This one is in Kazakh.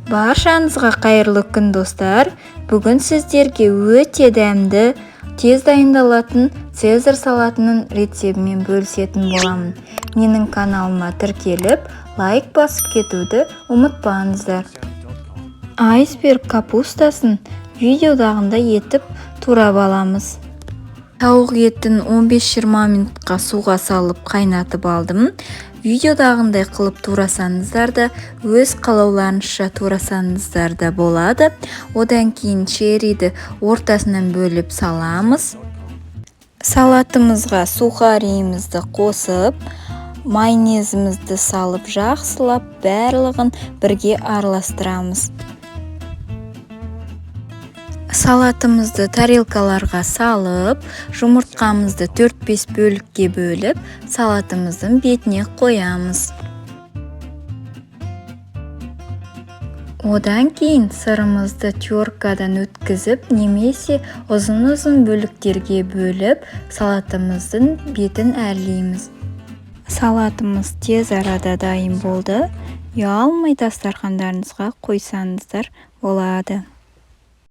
Баршаңызға қайырлы күн, достар! Бүгін сіздерге өте дәмді, тез дайындалатын цезарь салатының рецебімен бөлісетін боламын. Менің каналыма тіркеліп, лайк басып кетуді ұмытпаңыздар. Айсберг капустасын видеодағындай етіп турап аламыз. Тауық етін 15-20 минутқа суға салып қайнатып алдым. Видеодағындай қылып турасаңыздар да, өз қалауларыңызша турасаңыздар да болады. Одан кейін черриді ортасынан бөліп саламыз. Салатымызға сухариімізді қосып, майонезімізді салып, жақсылап барлығын бірге араластырамыз. Салатымызды тарелкаларға салып, жұмыртқамызды 4-5 бөлікке бөліп, салатымыздың бетіне қоямыз. Одан кейін сырымызды теркадан өткізіп немесе ұзын-ұзын бөліктерге бөліп, салатымыздың бетін әрлейміз. Салатымыз тез арада дайын болды. Ұялмай дастархандарыңызға қойсаңыздар болады.